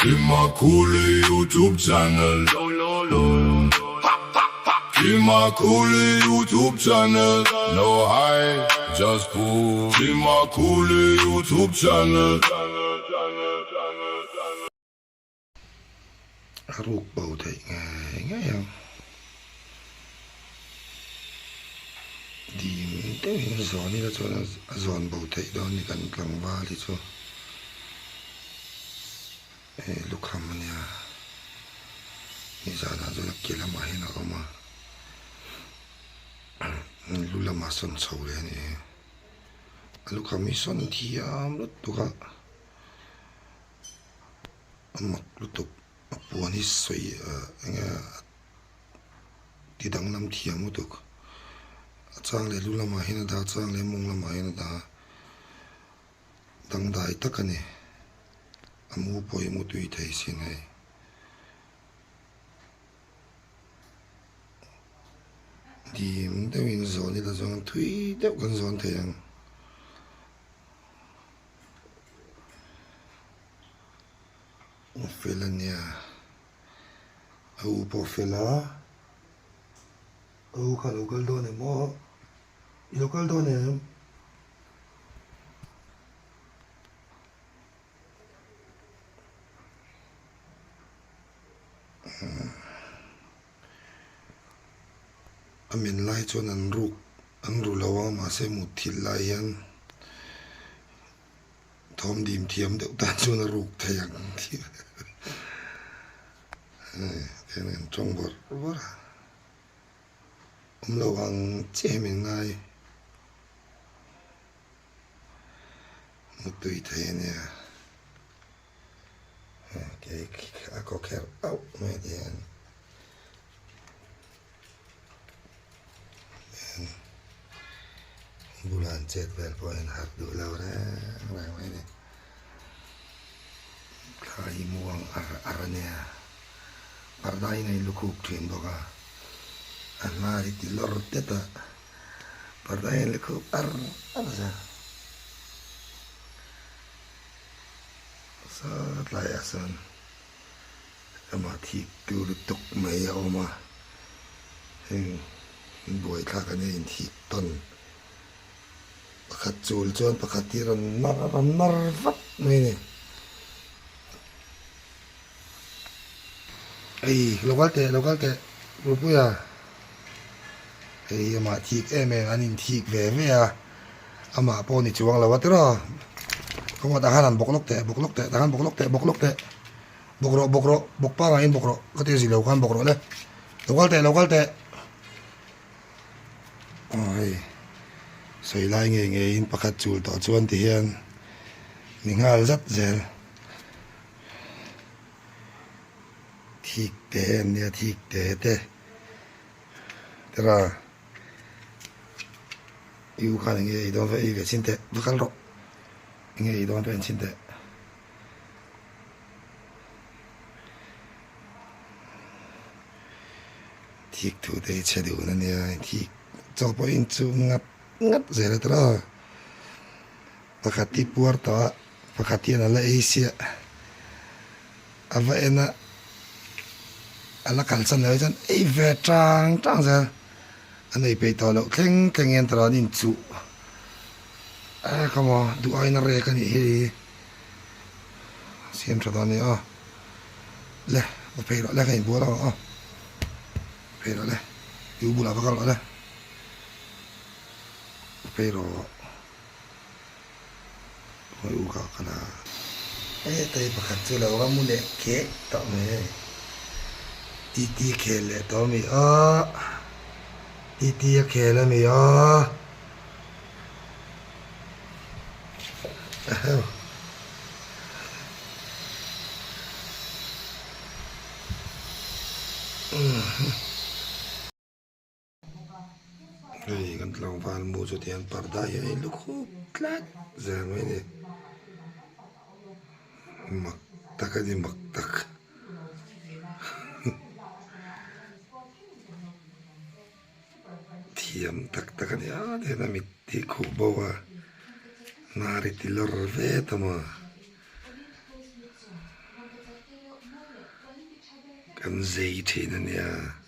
Kima Kuli YouTube channel Kima Kuli YouTube channel No high just cool Kima Kuli YouTube channel A ruk bo theih ngei ngei ang. Dim deuhin zawn ila chuan a zawn bo theih dawn ni kan tlangval hi chu hei lukham a nia nizanah chuan a ke lamah hian a awm a lu lamah sawn chho leh a ni a lukham hi sawn thiam lutuk a. A mak lutuk a puan hi sawi ah eng nge ti danglam thiam lutuk a chang leh lu lamah hian a dah a chang leh mawng lamah hian a dah a dangdai tak a ni a mu pawh hi mu tui thei sin hei. Dim deuhin zawn ila chuan thui deuh kan zawn thei ang. A fel a nia a u pawh a fel a a u kha a lo kal dawn em aw i lo kal dawn em? A men lai chuan an ruk an ru lo a mahse mutthilh lai hian thawm dim thiam deuh tan chuan a ruk thei ang tih hei an tawng bawrh bawrh a awm lo ang chiah hi min ngai mutui thei a nia. A kaw kher auh mai te hian bulah an chet vel pawh hian harh duh lo reng reng mai a ni thla hi muang ar ar a nia parda in a in lukhuk thin bawk a a hnar hi ti lawr tet a parda in lukhuk ar ar zel. Sat laiah sawn amah thik tu lutuk mai a awm a, heng buaithlak an in thik tawn pakhat chul chuan pakhat hi rawn mar rawn mar vat mai a ni. Hei lo kal teh lo kal teh Rupuia hei amah thik em em an in thik ve ve a. Amah pawh ni chuang lo a tiraw. Kawngah tah khan han bawk lawk teh, bawk lawk teh, tah khan bawk lawk teh, bawk lawk teh. Bawk rawh, bawk rawh, bawk pangai in bawk rawh, ka ti zilo khan bawk rawh le. Lo kal teh, lo kal teh. Aw hei, sawi lai ngei ngei in pakhat chul tawh chuan ti hian ni nghal zat zel. Thik te an nia, thik te te. Tiraw. I u khan enge ei dawn ve ei ve chin teh va kal rawh enge ei dawn ve en chin teh. Thik thu te hi chhe dun a nia thik chaw pawh in chu ngat ngat zel a tiraw pakhat hi puar tawh a pakhat hian a la ei siah a va en a a la kalsan lo hi chuan ei ve tang tang zel. A nei peih tawh loh thleng thleng hian tawrh an inchuh a ka maw duh aiin a rek a nih hi siam tha dawn a ni aw le va phei rawh le ka inbual ang aw phei rawh le i u bulah va kal rawh le va phei rawh i u kha a kal a hetai pakhat chu lo va mu leh kek tawh mai a ni titi khel leh tawh a mi aw titi a khel a mi aw Hei kan tlangval mu chu tihian parda hi a inlu khup tlat zel mai a ni mak tak a ni mak tak thiam tak tak a ni a tihian a mit hi khuh bo a hnar hi ti lawr ve ta maw. Kan zei thin a nia.